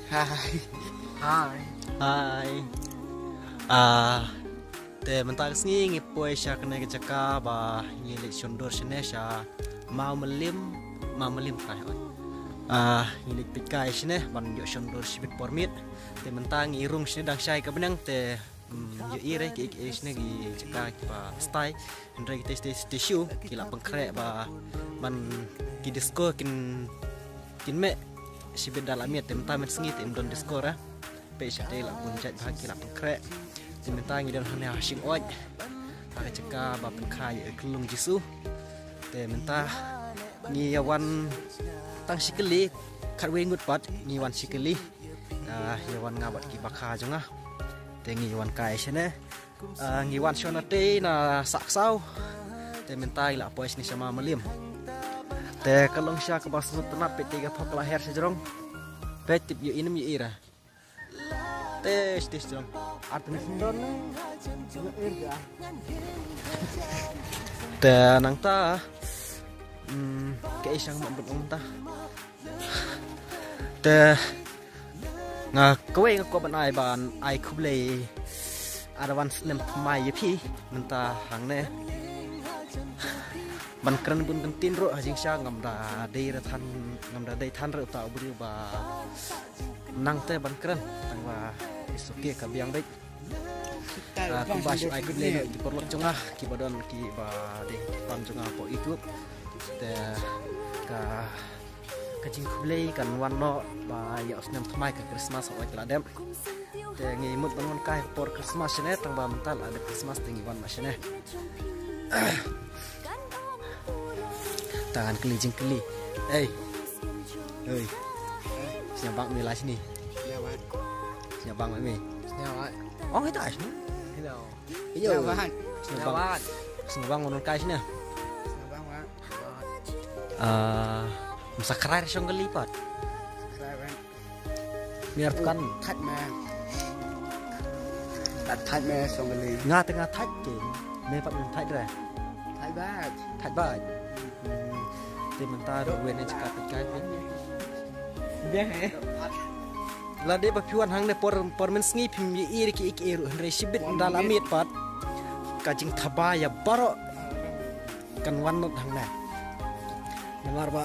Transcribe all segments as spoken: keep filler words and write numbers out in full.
Hi. Hi. Hi. Ah, te mynta ka sngi ngi poi sha kane ka jaka ba ngi leit shon dur shane sha Mawmylliem, Mawmylliem tai oi. Ah, ngi leit peit kai shane ban ïoh shon dur shibit por miet. Te mynta ngi rung shane dang shai ka bneng te, mm, ïohi re ki, ki, ki shane ki jaka kiba stai. Hynrei kita te, te, te shu ki la pynkhreh ba man ki disco kin, kin meh shibit da la miet te mynta mynsngi te ym don disco re. Peit shatei la bun jait bha ki la pynkhreh. Te mynta ngi don hangne ha Shingoit, ha ka jaka ba pynkha ïa ka Klung Jisu. Te mynta ngi ïa wan tang shi kali, khatwei ngut pat ngi wan shi kali. Ah, ïa wan nga bad ki bakha jong nga. Te ngi ïa wan kai shane. Ah, ngi wan shwa na tei na Sahksaw. Te mynta ngi la poi shane sha Mawmylliem. Te ka long sha kaba sngewtynnat, peit te ka thok la her sha jrong. Peit tip ïohi ne ym ïohi re. Te sha tei sha jrong. Ar teng sha jrong ne. Te nangta, mm, kaei sha nga mut ban ong mynta. Te nga kawei nga kwah ban ai, ban ai khublei advance snem thymmai ïa phi mynta hangne. Ban kren bun kyntien ruh ha jingshisha ngam da dei re than, ngam da dei than re uta u briew ba nang te ban kren, tangba it's okay, ka biang beit. Ah, kumba shu ai khublei ïa ki paralok jong nga kiba don, kiba dei ki fan jong nga hapoh YouTube. Te ka, ka jingkhublei kan wan noh ba ïa u snem thymmai, ka Christmas hooid ka la dep. Te ngi mut ban wan kai por Christmas shane, tangba mynta la dep Christmas te ngi wan noh shane. Tang ngan kylli jingkylli. Ei. Ei. Sngewbha me la shane. Sngewbha me. Sngewbha. Ong ita shane. Hello. Iyo. Sngewbha. Sngewbha. Sngewbha ngan kai shane. Sngewbha. Ah, masa krai shong kali pat. Krai. Miar kan. Thait me. Tat thait me shong kali. Nga te nga thait ke. Me pat me thait re. Thait bad. Thait bad. Hmm. Te mynta ruh wen ne jaka peit kai peit. Biang eh. Lada ba phi wan hangne por, por mynsngi phim ïohi re kiei kiei ruh, hynrei shibit ynda la miet pat ka jingthaba ïa baroh kan wan noh hangne. Namar ba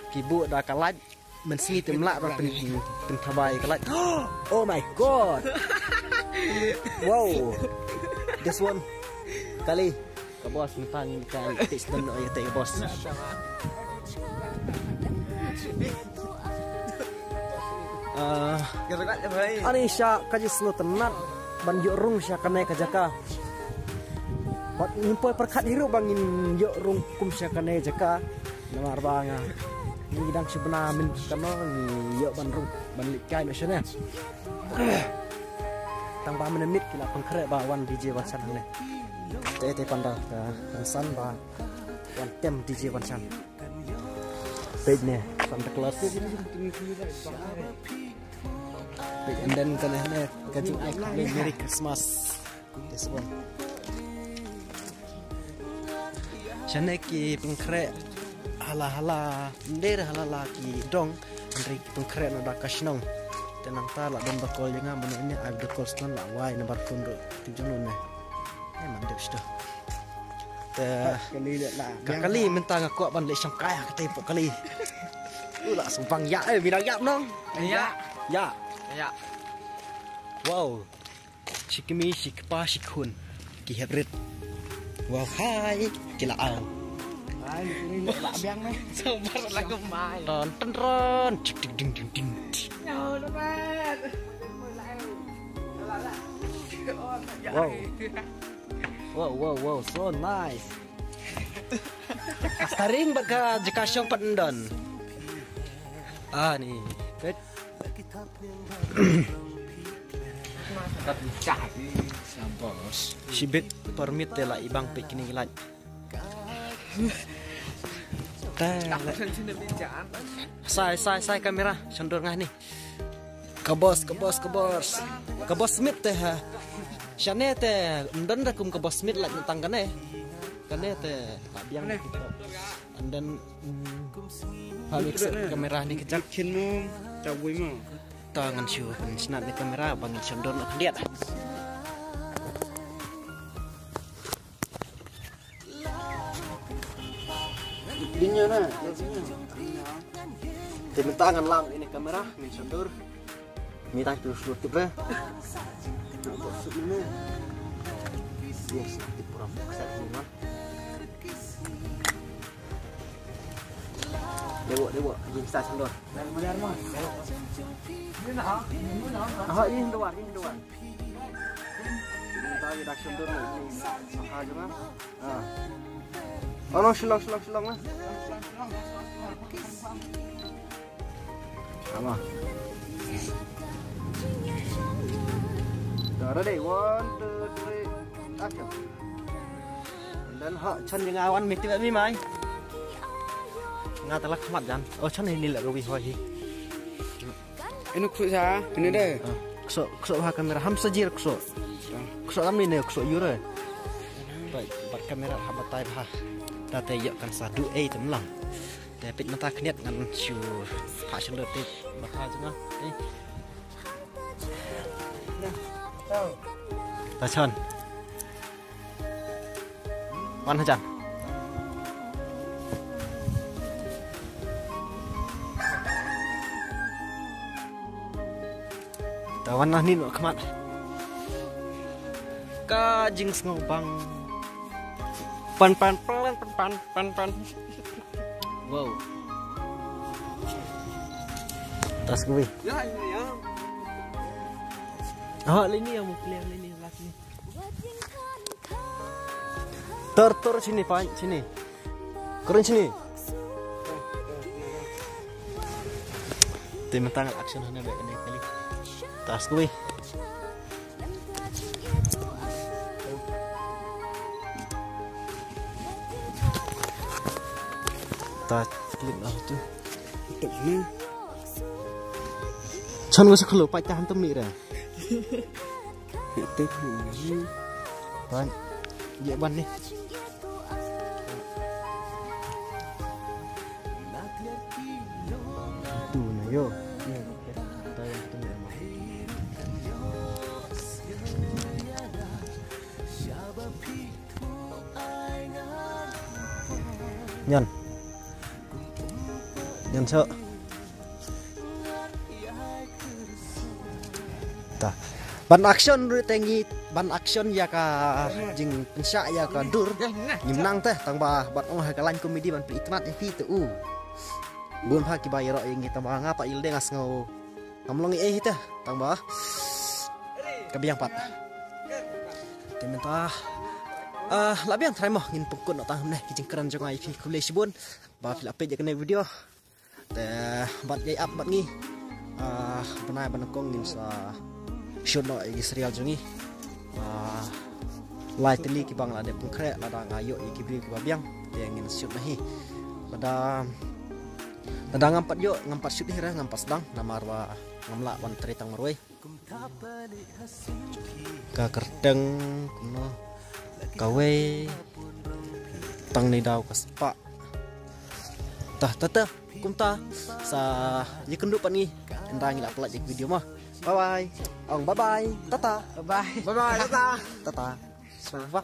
ki buh da ka light, mynsngi te ym lah ban pyn, pynthaba ïa ka light. Oh my God. Wow. This one. Kali. Ka boss mynta ngi ka tei sdang noh ïa tei ka boss. Ah, ani sha ka jingsngewtynnat ban ïoh rung sha kane ka jaka. Bad ngim poi pyrkhat hi ruh ba ngin ïoh rung kum sha kane ka jaka. Namar ba nga ngi dang shu bna mynta kano ngi ïoh ban rung ban leit kai noh shane. Tang ba mynmiet ki la pynkhreh ba wan D J wan shan hangne. Te te panda ka san ba wan tem D J wan shan. Peit ne Santa Claus. Peit, and then kane ne ka jingai khublei Merry Christmas. This one. Shane ki pynkhreh hala hala, ym dei re hala hala ki dong, hynrei ki pynkhreh na da ka shnong. Te nangta la don ba call ïa nga, mano ne ai da call shnong la wai number phone ruh. Ti jong ne. Eh, man dep sto. Te kali le la. Ka kali mynta nga kwah ban leh shangkai ha kata pok kali. U la sngewbang ïa, eh, bina ïa nong. Ïa. Ïa. Ïa. Wow. Shi kmie, shi kpa, shi khun. Ki hep rit. Wow, hai. Ki la au. Hai, ni la biang ni. Sabar la kemai. Ton ton ton. Tik tik ding ding ding. Wow. Wow, wow, wow, so nice. Ka steering bad ka jaka shong pat ndon. Ah, ni. Peit. Shibit permit te la ibang peit kine ki light. Te la. Sai, sai, sai kamera, shon dur nga ni. Ka boss, ka boss, ka boss. Ka boss Smith te ha. Shane te, ym don da kum ka boss Smith la tang kane. Kane te, la biang. And then, mm, ha mix kamera ni kejap. Chin mo, ta wei mo. Ta ngan shu pynshna ne kamera ba ngin shon dur na khyndiat. Dinya na. Te mynta ngan lam ine kamera ngin shon dur. Mi ta tu shu tip re. Na to shu ne. Yes, tip pura. Dewa, dewa, jin sa shon dur. Aha, ini dua, ini dua. Ini dua, ini dua. Ini dua, ini dua. Ah. Oh, no, Shillong, Shillong, Shillong lah. Sama. Dah ready, one, two, three, action. Dan ha, chan jing awan miti ba mi mai. Nga talak khmat jan. Oh, chan ini lak gawi hoi hi. Inu ksu sa, inu de. Ah, ksu, ksu ha kamera ham sajir ksu. Ksu am ni ne ksu yure. Bat, bat kamera ha batai bha. Tate yok kan sa du ei tem lang. Te pit mata khniat ngan shu pha shu lut pit mata jnga. Eh. Ta chan. Wan hajan. Ta wan na ni no khmat. Ka jingsngew bang. Pan pan pan pan pan pan pan. Wow. Tas kuwi. Ya, ini ya. Ah, ini yang mau clear ini last ni. Tur, tur sini, Pan, sini. Kurun sini. Te mynta ngan action hangne bad kane kali. Tas kuwi. Ta klik lah tu. Chan ko sa khlo pa ta han tu mi ra. Tek ni. Ban. Ye ban ni. Tu na yo. Nyan. Nyan so. Ta. Ban action ruh te ngi ban action ïa ka jingpynshah ïa ka dur. Ngim nang te tang ba ban ong ha ka line comedy ban pynitmat ïa phi te u. Bun ha kiba ïaroh ïa ngi tang ba nga pat ïa lade nga sngew ngam long ei te tang ba ka biang pat. Te mynta ah la biang trai mo ngin pynkut noh tang ne ki jingkren jong nga ïa phi khublei shibun ba phi la peit ïa kane video. Te bad ïa ap bad ngi ah bnai ba nyngkong ngin sa shoot noh ïa ki serial jong ngi. Ah lai tylli ki bang la dep pynkhreh lada nga ïoh ïa ki briew kiba biang te ngin shoot noh hi. Lada lada ngam pat ïoh ngam pat shoot hi re ngam pat sdang namar ba ngam lah ban trei tang marwei. Ka kyrteng kumno kawei tang ni daw ka spah. Tah tah tah kumta sa ïa kynduh pat ngi ynda ngi la upload ïa ki video mo. Bye bye. Ong bye bye. Tata. Bye bye. Bye bye. Tata. Tata. Selamat.